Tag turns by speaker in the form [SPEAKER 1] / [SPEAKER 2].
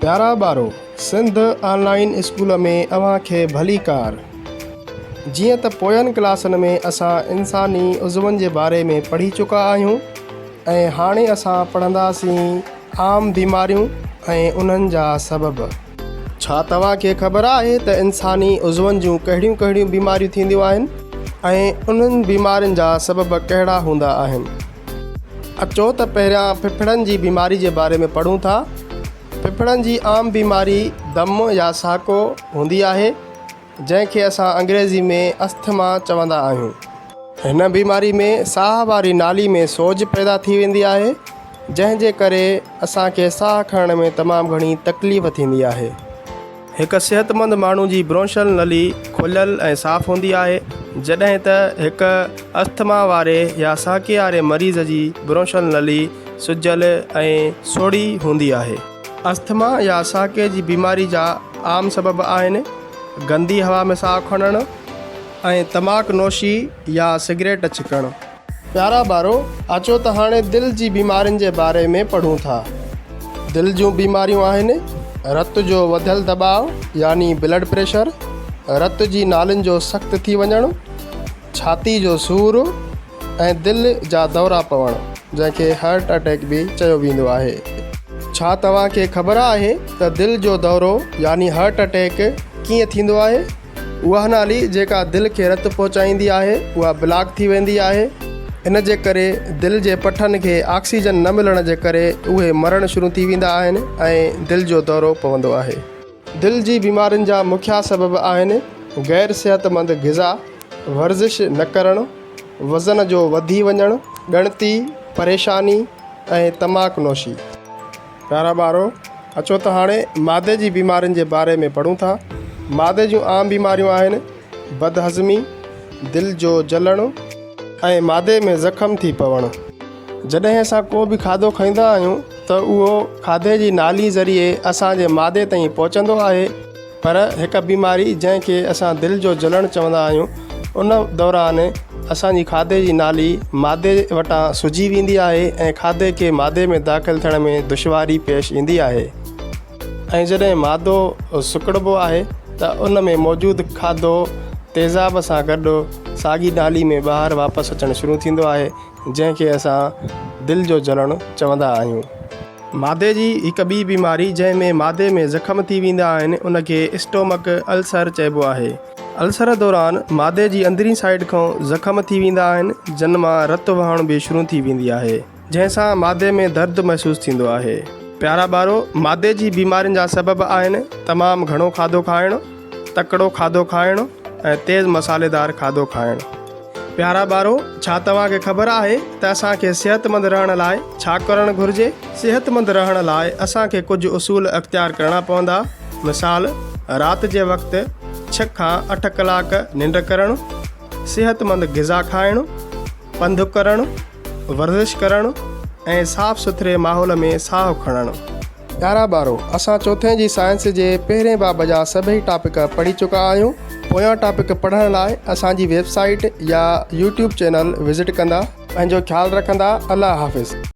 [SPEAKER 1] پيارا ٻارو، سنڌ آن line school ۾ اوهان کي ڀليڪار. جيئن ته پوين ڪلاسن ۾ اسان انساني عضون جي باري ۾ پڙهي چڪا آهيون ۽ هاڻي اسان پڙهنداسين عام بيماريون ۽ انهن جا سبب. ڇا توهان کي خبر آهي ته انساني عضون جون ڪهڙيون ڪهڙيون بيماريون ٿينديون آهن ۽ انهن بيمارين جا سبب ڪهڙا هوندا آهن؟ اچو ته پهريان ڦڦڙن جي بيماري جي باري ۾ پڙهون ٿا. ڦڦڙن جي عام بيماري دم يا ساڪو هوندي آهي، جنهن کي اسان انگريزي ۾ اسٿما چوندا آهيون. هن بيماري ۾ ساهه واري نالي ۾ سوڄ پيدا ٿي ويندي آهي، جنهن جي ڪري اسان کي ساهه کڻڻ ۾ تمام گهڻي تڪليف ٿيندي آهي. هڪ صحتمند ماڻهو جي برونشل نلي کليل ۽ صاف هوندي آهي، جڏهن ته هڪ اسٿما واري يا ساڪي واري مريض جي برونشل نلي سجيل ۽ سوڙهي هوندي آهي. اسٿما يا ساڪي جي بيماري جا عام سبب آهن، گندي هوا ۾ ساهه کڻڻ ۽ تماڪ نوشي يا سگريٽ ڇڪڻ. پيارا ٻارو، اچو ته هاڻي دل جي بيمارين جي باري ۾ پڙهون ٿا. دل جون بيماريون آهن، رت جو وڌيل دٻاء يعني بلڊ پريشر، رت جي نالين جو سخت ٿي وڃڻ، ڇاتي جو سور ۽ دل جا دورا پوڻ، جنهن کي هارٽ اٽيڪ به چيو ويندو آهي. ڇا توهان کي خبر آهي ته دل جو دورو يعني هارٽ اٽيڪ ڪيئن ٿيندو آهي؟ اها نالي جيڪا دل کي رت پهچائيندي آهي اها بلاڪ ٿي ويندي آهي. ان جي ڪري دل جي پٺن کي آڪسيجن نه ملڻ جي ڪري اهي مرڻ شروع ٿي ويندا آهن ۽ دل جو دورو پوندو آهي. دل جي بيمارين جا مکيا سبب آهن غير صحتمند غذا، ورزش نه ڪرڻ، وزن جو وڌي وڃڻ، ڳڻتي، پريشاني ۽ تماڪ نوشي. پيارا ٻارو! اچو ته هاڻي معدي جي بيمارين جي باري ۾ پڙهون ٿا. معدي جون عام بيماريون آهن، بدهضمي، دل جو جلڻ ۽ معدي ۾ زخم ٿي پوڻ. جڏهن اسان ڪو به کاڌو کائيندا آهيون ته اهو کاڌي جي نالي ذريعي اسان جي معدي تائين پهچندو آهي. پر هڪ بيماري جنهن کي اسان دل جو جلڻ چوندا آهيون ان دوران اسان جي کاڌي جي نالي معدي وٽان سجي ويندي آهي ۽ کاڌي کي معدي ۾ داخل ٿيڻ ۾ دشواري پيش ايندي آهي ۽ جڏهن معدو سڪڙبو آهي ته ان ۾ موجود کاڌو تيزاب سان گڏ ساڳي نالي ۾ ٻاهر واپس اچڻ شروع ٿيندو آهي جنهن کي اسان دل جو جلڻ چوندا آهيون. معدي جي هڪ ٻي بيماري جنهن ۾ معدي ۾ زخم ٿي ويندا آهن ان کي اسٽومڪ السر چئبو آهي. السر دوران معدي جي اندرين سائيڊ کان زخم ٿي ويندا آهن جن مان رت وهڻ به شروع ٿي ويندي آهي جنهن سان معدي ۾ درد محسوس ٿيندو آهي. پيارا ٻارو معدي جي بيمارين جا سبب آهن تمام گهڻو کاڌو کائڻ، تڪڙو کاڌو کائڻ ۽ تيز مصالحيدار کاڌو کائڻ. پيارا ٻارو، ڇا توهان کي خبر آهي ته اسان کي صحتمند رهڻ لاء ڇا ڪرڻ گهرجي؟ صحتمند رهڻ لاء اسان کي ڪجهه اصول اختيار ڪرڻا پوندا. مثال، رات جي وقت ڇهه کان اٺ ڪلاڪ ننڊ ڪرڻ، صحتمند غذا کائڻ، پنڌ ڪرڻ، ورزش ڪرڻ ۽ صاف سٿري ماحول ۾ ساهه کڻڻ. پيارا ٻارو! اسان چوٿين جي سائنس جي پهرين باب جا سڀئي ٽاپڪ پڙهي چڪا آهيون. پويان ٽاپڪ پڙهڻ لاء اسان جي ويب سائيٽ يا يوٽيوب چينل وزٽ ڪندا. پنهنجو خيال رکندا. الله حافظ.